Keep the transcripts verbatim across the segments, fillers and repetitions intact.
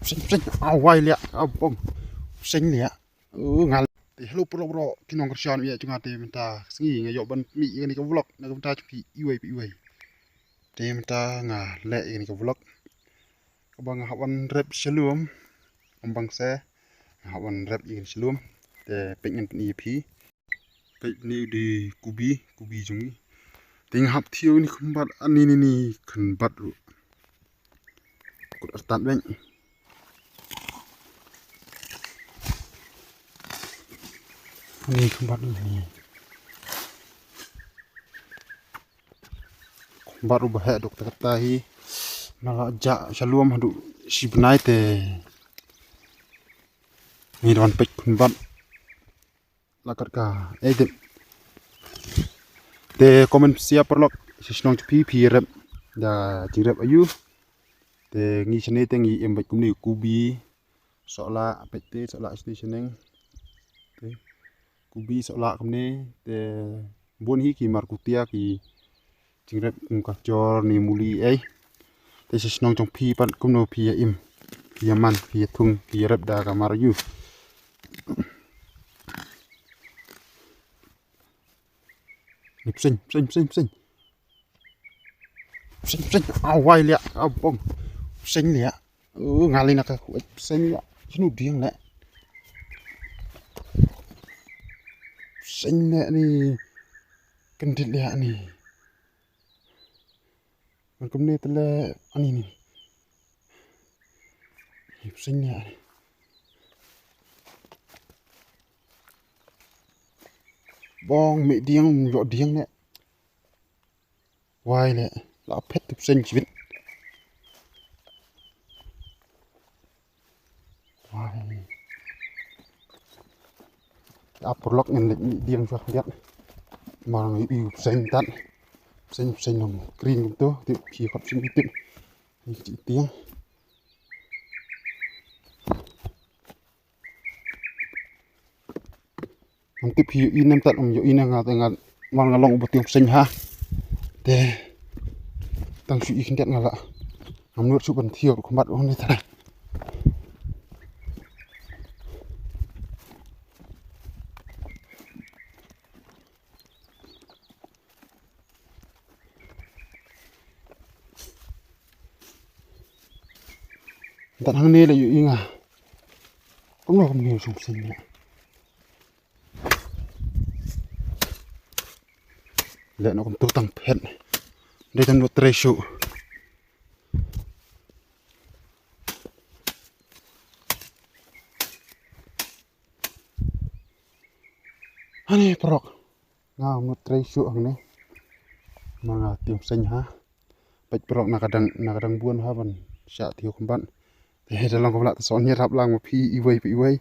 Pseng, pseng, a wai liah, a bong. Pseng liah. U ngal. Te hello paralok, paralok ki nongkyrshan ïa jong nga, te mynta sngi nga ïoh ban mih ïa kane ka vlog na ka bynta jong phi iwei pa iwei. Te mynta nga leh ïa kane ka vlog kaba nga hap ban rep sha lum. Ym bang se nga hap ban rep ïa kane sha lum. Te peit ngan pyni ïa phi. Peit, ni u dei kubi, kubi jong ngi. Te nga hap thiew ni khynbat, ani ni ni khynbat ruh. Kut artat beng. Ni khynbat ruh ni. Khynbat ruh ba heh dok ta kata hi. Na la jah sha lum haduh shi bnai te. Ngi don peit khynbat. La kat ka, eh, dep. Te comment sia paralok, sha shnong jong phi, phi rep da jingrep aïu. Te ngi shane te ngi im bad kumne kubi, sohla, peit te sohla shane shaneng. Te kubi sohla kumne, te bun hi ki mar kutia ki jingrep kum ka jor ne muli ei. Te sha shnong jong phi pat kumno phi ïa im, phi ïa man, phi ïa thung, phi ïa rep da ka mar aïu. Ni pseng, pseng, pseng, pseng. Pseng, pseng, a wai liah, a bong. Pseng liah. U ngal ïa na ka khu, pseng liah. Shano dieng leh. Pseng liah ni. Kyndit liah ni. Man kumne te leh ani ni. Pseng liah ni. Bong, mih dieng, ym ïoh dieng leh. Wai leh, la phet tu pseng jibit. Wai. Ap paralok, ngan leit mih dieng shuwa khyndiat. Mar ngi ïohi u pseng tad. Pseng, pseng nong kring kumto, te phi khot pseng ïa u tip. Ni ka tieng. Ngam tip phi ïohi ne em tad, ym ïohi ne nga te nga, mar nga long uba tieng pseng ha. Te tang shu i khyndiat nga la. Ngam nud shuh ban thiew ruh khmat ong ne trai. Tad hangne la ïohi nga. Kumno kumne u shong pseng ne. Leh noh kumto tang phet. Dei tang nud trei shuh. Ani paralok. Nga nud trei shuh hangne. Mar nga tieng pseng ha. Peit paralok, na ka dang, na ka dang bun ha ban shah thiew khmat. Te da long kumno te sa ïarap lang ma phi iwei pa iwei.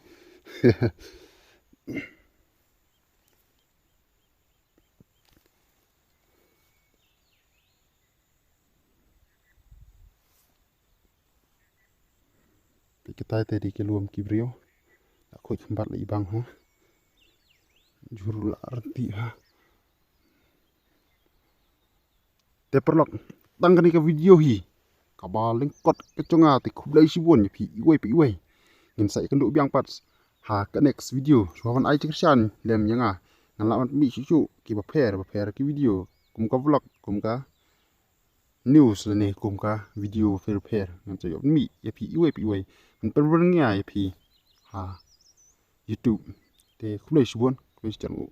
Peit katai te dei ki lum ki briew. La khuid khmat la i bang ha. Jur la rynti ha. Te paralok, tang kane ka video hi kaba lyngkot ka jong nga, te khublei shibun ïa phi iwei pa iwei. Ngin sa ïakynduh biang pat ha ka next video. Shuwa ban ai jingkyrshan lem ïa nga, ngan lah ban mih shuh shuh kiba pher ba pher ki video, kum ka vlog, kum ka news lane kum ka video bapher bapher. Ngan sa ïoh mih ïa phi iwei pa iwei. Ngan pynbna ïa phi ha YouTube. Te khublei shibun, khublei shibun.